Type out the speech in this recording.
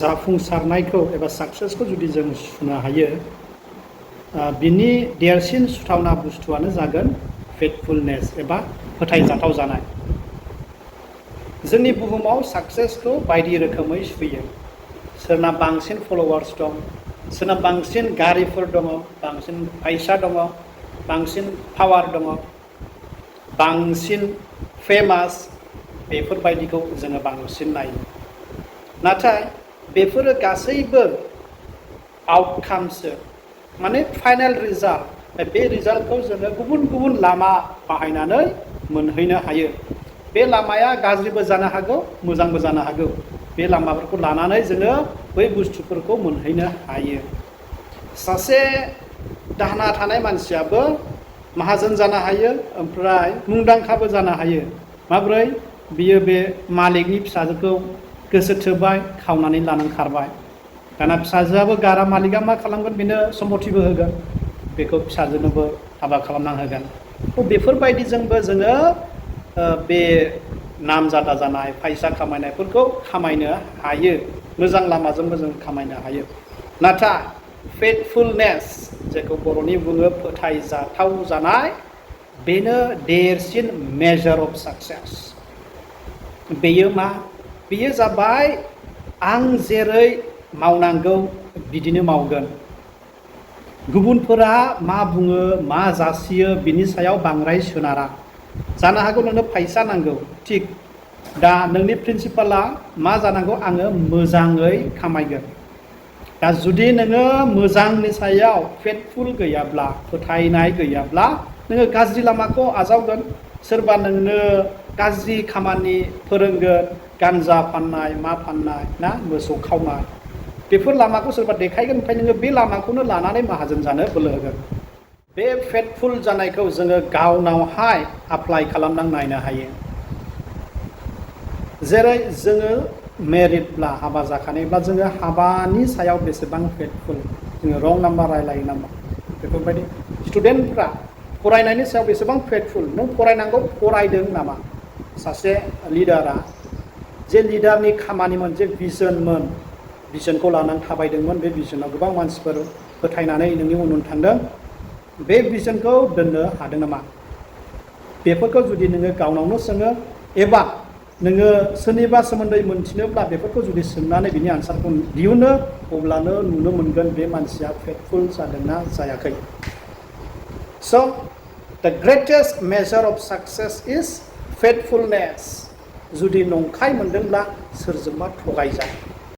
जाफुंसारनायखौ एबा साक्सेसखौ जुदि जों सुनो हायो बिनि देरसिन सुथावना बुस्थुआनो जागोन फेथफुलनेस एबा फोथायजाथाव जानाय। जोंनि बुहुमाव साक्सेसखौ बायदि रोखोमै सुयो। सोरना बांसिन फलोवार्स दं, सोरना बांसिन गारिफोर दङ, बांसिन फैसा दङ, बांसिन पावार दङ, बांसिन फेमास, बेफोरबायदिखौ जोङो बांसिन नायो। नाथाय बेफोरो गासैबो आउटकामसो, माने फाइनाल रिजाल्ट। बे रिजाल्टखौ जोङो गुबुन गुबुन लामा बाहायनानै मोनहैनो हायो। बे लामाया गाज्रिबो जानो हागौ, मोजांबो जानो हागौ। बे लामाफोरखौ लानानै जोङो बै बुस्थुफोरखौ मोनहैनो हायो। सासे दाहोना थानाय मानसियाबो माहाजोन जानो हायो, ओमफ्राय मुंदांखाबो जानो हायो। माब्रै? बियो बे मालिकनि फिसाजोखौ गोसो थोबाय, खावनानै लानानै खारबाय। दाना फिसाजोआबो गारा, मालिकआ मा खालामगोन? बेनो सम्पतिबो होगोन, बेखौ फिसाजोनोबो हाबा खालामना होगोन। बेफोरबायदिजोंबो जोङो बे नामजादा जानाय, फैसा खामायनायफोरखौ खामायनो हायो। मोजां लामाजोंबो जों खामायनो हायो। नाथाय फेथफुलनेस, जायखौ बर'नि बुङो फोथायजाथाव जानाय, बेनो देरसिन मेजार अफ साक्सेस। बेयो मा? बेयो जाबाय आं जेरै मावनांगौ बिदिनो मावगोन। गुबुनफोरा मा बुङो, मा जासियो, बिनि सायाव बांद्राय सोनारा। जानो हागौ नोंनो फैसा नांगौ, थिग। दा नोंनि प्रिन्सिपाला मा जानांगौ? आङो मोजाङै खामायगोन। दा जुदि नोङो मोजांनि सायाव फेथफुल गैयाब्ला, फोथायनाय गैयाब्ला, नोङो गाज्रि लामाखौ आजावगोन। सोरबा नोंनो गाज्रि खामानि फोरोंगोन, गान्जा फाननाय, मा फाननाय, ना मोसौ खावनाय, बेफोर लामाखौ सोरबा देखायगोन, ओमफ्राय नोङो बे लामाखौनो लानानै माहाजोन जानो बोलो होगोन। बे फेथफुल जानायखौ जोङो गावनावहाय एप्लाइ खालामनानै नायनो हायो। जेरै जोङो मेरिडब्ला, हाबा जाखानायब्ला, जोङो हाबानि सायाव बेसेबां फेथफुल, जोङो रं नाम्बार रायलायो नामा, बेफोरबायदि। स्टुडेन्टफ्रा फरायनायनि सायाव बेसेबां फेथफुल, नों फरायनांगौ, फरायदों नामा? सासे लिडारा, जे लिडारनि खामानिमोन, जे भिजनमोन, भिजनखौ लानानै थाबायदोंमोन, बे भिजनाव गोबां मानसिफोर फोथायनानै नोंनि उन उन थांदों, बे भिजनखौ दोननो हादों नामा? बेफोरखौ जुदि नोङो गावनावनो सोङो, एबा नोङो सोरनिबा सोमोन्दै मोनथिनोब्ला बेफोरखौ जुदि सोंनानै बिनि आन्सारखौ दिहुनो, अब्लानो नुनो मोनगोन बे मानसिया फेथफुल जादोंना जायाखै। स' the greatest measure of success is faithfulness. जुदि नंखाय मोनदोंब्ला सोरजोंबा थगायजाय।